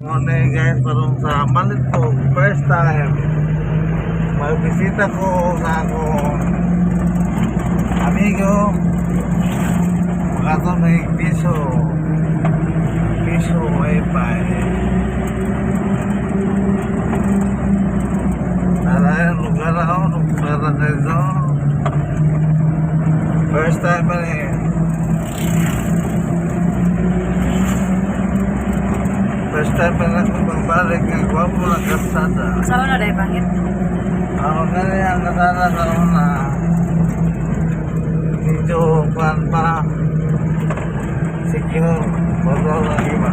Morning, guys, parang sa malit ko, first time magbisita ko sa ako amigo. Kato may piso piso wifi. Tara, lugar ako, lugar na kayo. First time pa rin. First time pa lang akong magbalik ng gwapo na kalsada. Sa una dahil pangit. Ako gani ang kasada sa una. Medyo kwan pa. Secure. Bago lang iba.